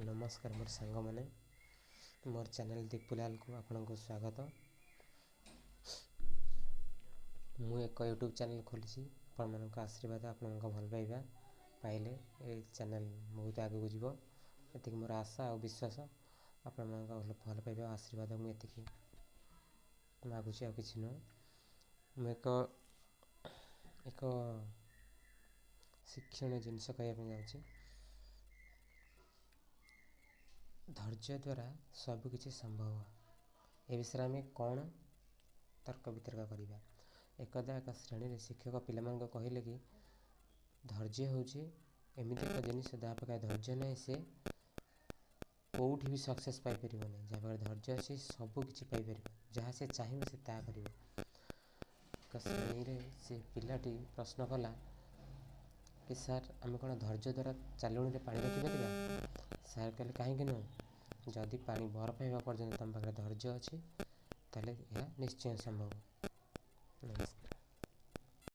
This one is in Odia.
ନମସ୍କାର ମୋର ସାଙ୍ଗମାନେ, ମୋର ଚ୍ୟାନେଲ୍ ଦୀପୁଲାଲକୁ ଆପଣଙ୍କୁ ସ୍ୱାଗତ। ମୁଁ ଏକ ୟୁଟ୍ୟୁବ୍ ଚ୍ୟାନେଲ୍ ଖୋଲିଛି। ଆପଣମାନଙ୍କ ଆଶୀର୍ବାଦ, ଆପଣଙ୍କ ଭଲ ପାଇବା ପାଇଲେ ଏ ଚ୍ୟାନେଲ୍ ବହୁତ ଆଗକୁ ଯିବ, ଏତିକି ମୋର ଆଶା ଆଉ ବିଶ୍ୱାସ। ଆପଣମାନଙ୍କ ଭଲ ପାଇବା ଆଉ ଆଶୀର୍ବାଦ ମୁଁ ଏତିକି ମାଗୁଛି, ଆଉ କିଛି ନୁହଁ। ମୁଁ ଏକ ଏକ ଶିକ୍ଷଣୀୟ ଜିନିଷ କହିବା ପାଇଁ ଯାଉଛି। ଧୈର୍ଯ୍ୟ ଦ୍ୱାରା ସବୁକିଛି ସମ୍ଭବ, ଏ ବିଷୟରେ ଆମେ କ'ଣ ତର୍କ ବିତର୍କ କରିବା? ଏକଦା ଏକ ଶ୍ରେଣୀରେ ଶିକ୍ଷକ ପିଲାମାନଙ୍କୁ କହିଲେ କି ଧୈର୍ଯ୍ୟ ହେଉଛି ଏମିତି ଏକ ଜିନିଷ, ଯାହା ପାଖରେ ଧୈର୍ଯ୍ୟ ନାହିଁ ସେ କେଉଁଠି ବି ସକ୍ସେସ୍ ପାଇପାରିବ ନାହିଁ। ଯାହା ପାଖରେ ଧୈର୍ଯ୍ୟ ଅଛି ସବୁ କିଛି ପାଇପାରିବ, ଯାହା ସେ ଚାହିଁବ ସେ ତାହା କରିବ। ଏକ ଶ୍ରେଣୀରେ ସେ ପିଲାଟି ପ୍ରଶ୍ନ କଲା କି ସାର୍, ଆମେ କ'ଣ ଧୈର୍ଯ୍ୟ ଦ୍ୱାରା ଚାଲୁଣିରେ ପାଣି ରଖିପାରିବା? ସାର୍ କହିଲେ, କାହିଁକି ନୁହଁ? ଯଦି ପାଣି ବରଫ ହେବା ପର୍ଯ୍ୟନ୍ତ ତୁମ ପାଖରେ ଧୈର୍ଯ୍ୟ ଅଛି, ତାହେଲେ ଏହା ନିଶ୍ଚୟ ସମ୍ଭବ। ନମସ୍କାର।